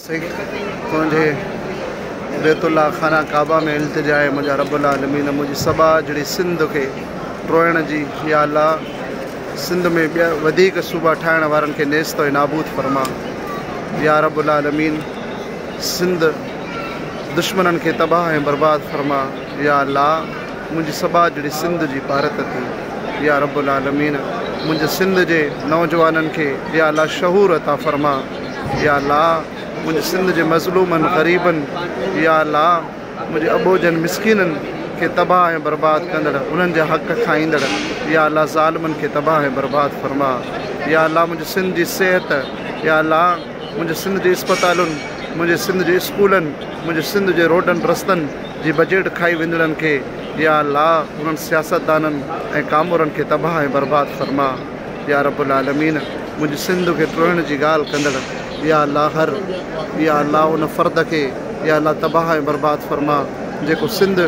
سائين تنهنجي بيت الله خانه ڪعبه ۾ التجا آهي منهنجا رب العالمين منهنجي سٻاجهڙي سنڌ کي ٽوئڻ جي يا الله سنڌ ۾ ٻيا وڌيڪ صوبا ٺاهڻ وارن کي نيست ۽ نابود فرما يا رب العالمين سنڌ دشمنن کي تباهه ۽ برباد فرما يا الله منهنجي سٻاجهڙي سنڌ جي پارت ٿي يا رب العالمين منهنجي سنڌ جي نوجوانن کي يا الله شعور عطا فرما يا الله منهنجي سنڌ جي مظلومن غريبن يا الله منهنجي اٻوجهن مسڪينن کي تباهه ۽ برباد ڪندڙ انهن جا حق کائيندڙ يا الله ظالمن کي تباهه ۽ برباد فرما يا الله منهنجي سنڌ جي صحت يا الله منهنجي سنڌ جي اسپتالن منهنجي سنڌ جي اسڪولن منهنجي سنڌ جي روڊن رستن جي بجيٽ کائي ويندڙن کي يا الله انهن سياستدانن ۽ ڪامورن کي تباهه ۽ برباد فرما. يا رب العالمين منهنجي سنڌ کي ٽوڙڻ جي ڳالهه ڪندڙ يا الله هر يا الله ان فرد کي يا الله تباهه ۽ برباد فرما جيڪو سنڌ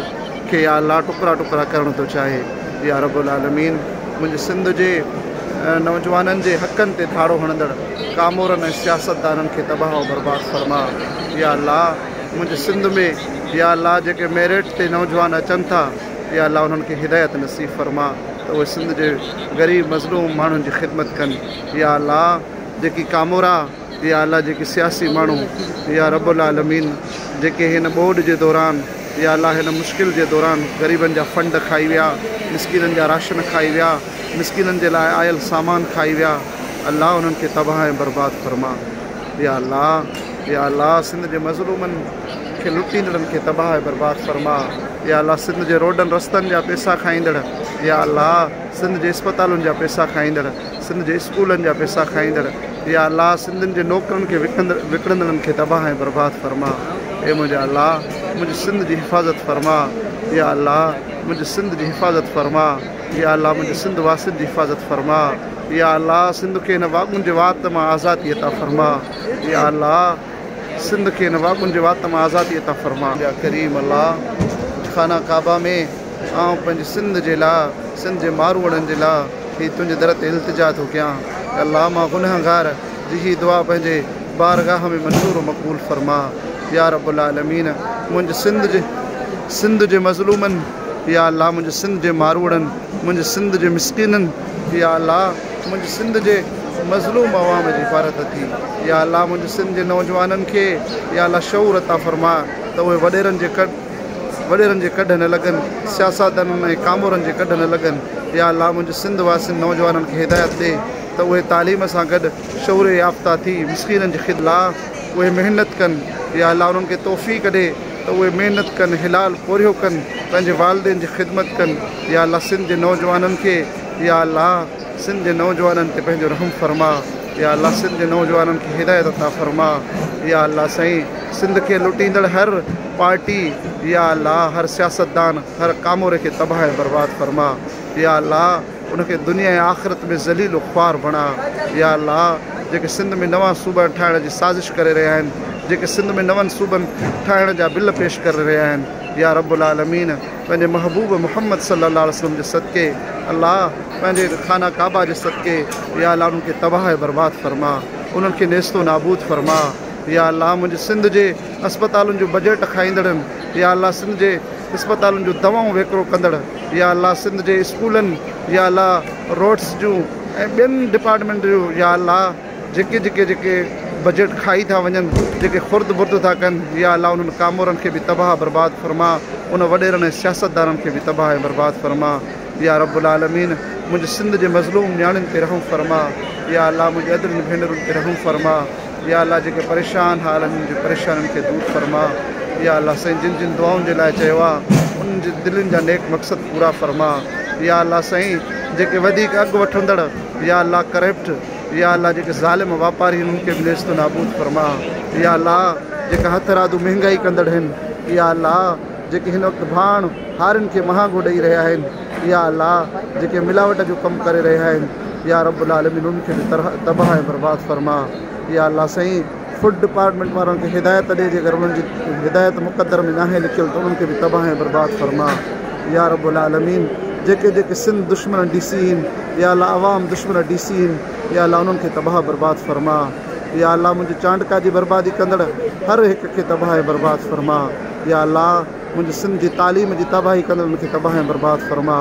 کي يا الله ٽڪرا ٽڪرا ڪرڻ ٿو چاهي يا رب العالمين منهنجي سنڌ جي نوجوانن جي حقن تي ڌاڙو هڻندڙ ڪامورن ۽ سياستدانن کي تباهه و برباد فرما يا الله منهنجي سنڌ ۾ يا الله جيڪي ميرٽ تي نوجوان اچن ٿا يا الله انهن کي هدايت نصيب فرما ته اهي سنڌ جي غريب مظلوم ماڻهن جي خدمت ڪن يا الله جيڪي ڪامورا يا الله جيڪي سياسي ماڻهو يا رب العالمين جيڪي هن ٻوڏ جي دوران يا الله هن مشڪل جي دوران غريبن جا فنڊ کائي ويا مسڪينن جا راشن کائي ويا مسڪينن جي لاء آيل سامان کائي ويا الله انهن کي تباهه ۽ برباد فرما يا الله يا الله سنڌ جي مظلومن کي لٽيندڙن کي تباهه ۽ برباد فرما يا الله سنڌ جي روڊن رستن جا پيسا کائيندڙ يا الله سنڌ جي اسپتالن جا پيسا کائيندڙ سنڌ جي اسڪولن جا پيسا کائيندڙ يا الله سنڌين جي نوڪرن کي وڪڻندڙن کي تباهه ۽ برباد فرما اي منهنجا الله منهنجي سنڌ جي حفاظت فرما يا الله منهنجي سنڌ جي حفاظت فرما يا الله منهنجي سنڌ واسين جي حفاظت فرما يا الله سنڌ کي هن واڳون جي وات مان آزادي عطا فرما يا الله سنڌ کي هن واڳون جي وات مان آزادي عطا فرما. يا ڪريم الله خانه ڪعبه ۾ آئون پنهنجي سنڌ جي لاء سنڌ جي ماروئڙن جي لاء هي تنهنجي در تي التجا ٿو ڪيان يا الله مان گنهگار جي هي دعا پنهنجي بارگاهه ۾ منظور و مقبول فرما يا رب العالمين منهنجي سنڌ جي سنڌ جي مظلومن يا الله منهنجي سنڌ جي ماروئڙن منهنجي سنڌ جي مسڪينن يا الله منهنجي سنڌ جي مظلوم عوام جي حفاظت ٿي يا الله منهنجي سنڌ جي نوجوانن کي يا الله شعور عطا فرما ته اهي وڏيرن جي ڪڍ وڏيرن جي ڪڍ نه لڳن سياستدانن ۽ ڪامورن جي ڪڍ نه لڳن يا الله منهنجي سنڌ واسين نوجوانن کي هدايت ڏي ته اهي تعليم سان گڏ شعور يافته ٿي مسڪينن جي خدمت لاء اهي محنت ڪن يا الله انهن کي توفيق ڏي ته اهي محنت ڪن حلال پورهيو ڪن پنهنجي والدين جي خدمت ڪن يا الله سنڌ جي نوجوانن کي يا الله سنڌ جي نوجوانن تي پنهنجو رحم فرما يا الله سنڌ جي نوجوانن کي هدايت عطا فرما يا الله سائين سنڌ کي لٽيندڙ هر پارٽي يا الله هر سياستدان هر ڪاموري کي تباهه ۽ برباد فرما يا الله ان کي دنيا ۽ آخرت ۾ ذليل و خوار بڻا يا الله جيڪي سنڌ ۾ نوان صوبا ٺاهڻ جي سازش ڪري رهيا آهن جيڪي سنڌ ۾ نون صوبن ٺاهڻ جا بل پيش ڪري رهيا آهن يا رب العالمين پنهنجي محبوب محمد صلي الله عليه وسلم جي صدقي الله پنهنجي خانه ڪعبه جي صدقي يا الله انهن کي تباهه ۽ برباد فرما انهن کي نيست و نابود فرما يا الله منهنجي سنڌ جي اسپتالن جو بجيٽ کائيندڙن يا الله سنڌ جي اسپتالن جون دوائون ويڪرو ڪندڙ يا الله سنڌ جي اسڪولن يا الله روڊس جون ۽ ٻين ڊپارٽمينٽ جون يا الله جيڪي جيڪي جيڪي بجيٽ کائي ٿا وڃن جيڪي خرد برد ٿا ڪن يا الله انهن ڪامورن کي به تباهه برباد فرما ان وڏيرن ۽ سياستدانن کي به تباهه ۽ برباد فرما يا رب العالمين منهنجي سنڌ جي مظلوم نياڻين تي رحم فرما يا الله منهنجي ادڙين ڀينرن تي رحم فرما يا الله جيڪي پريشان حال آهن انهن جي پريشانين کي دور فرما يا الله سائين جن جن دعائن جي لاء چيو آ انهن جي دلين جا نيڪ مقصد پورا فرما يا الله سائين جيڪي وڌيڪ اگهه وٺندڙ يا الله ڪرپٽ يا الله جيڪي ظالم واپاري آهن انهن کي به نيست و نابود فرما يا الله جيڪا هٿرادو مهنگائي ڪندڙ آهن يا الله جيڪي هن وقت ڀاڻ هارين کي مهانگو ڏئي رهيا آهن يا الله جيڪي ملاوٽ جو ڪم ڪري رهيا آهن يا رب العالمين انهن کي به تباهه ۽ برباد فرما يا الله سائين فوڊ ڊپارٽمينٽ وارن کي هدايت ڏي جيڪر انهن جي هدايت مقدر ۾ ناهي لکيل ته انهن کي به تباهه ۽ برباد فرما يا رب العالمين جيڪي جيڪي سنڌ دشمن ڊي سي آهن يا الله عوام دشمن ڊي سي آهن يا الله انهن کي تباهه برباد فرما يا الله منهنجي چانڊڪا جي بربادي ڪندڙ هر هڪ کي تباهه ۽ برباد فرما. يا الله منهنجي سنڌ جي تعليم جي تباهي ڪندڙن کي تباهه ۽ برباد فرما.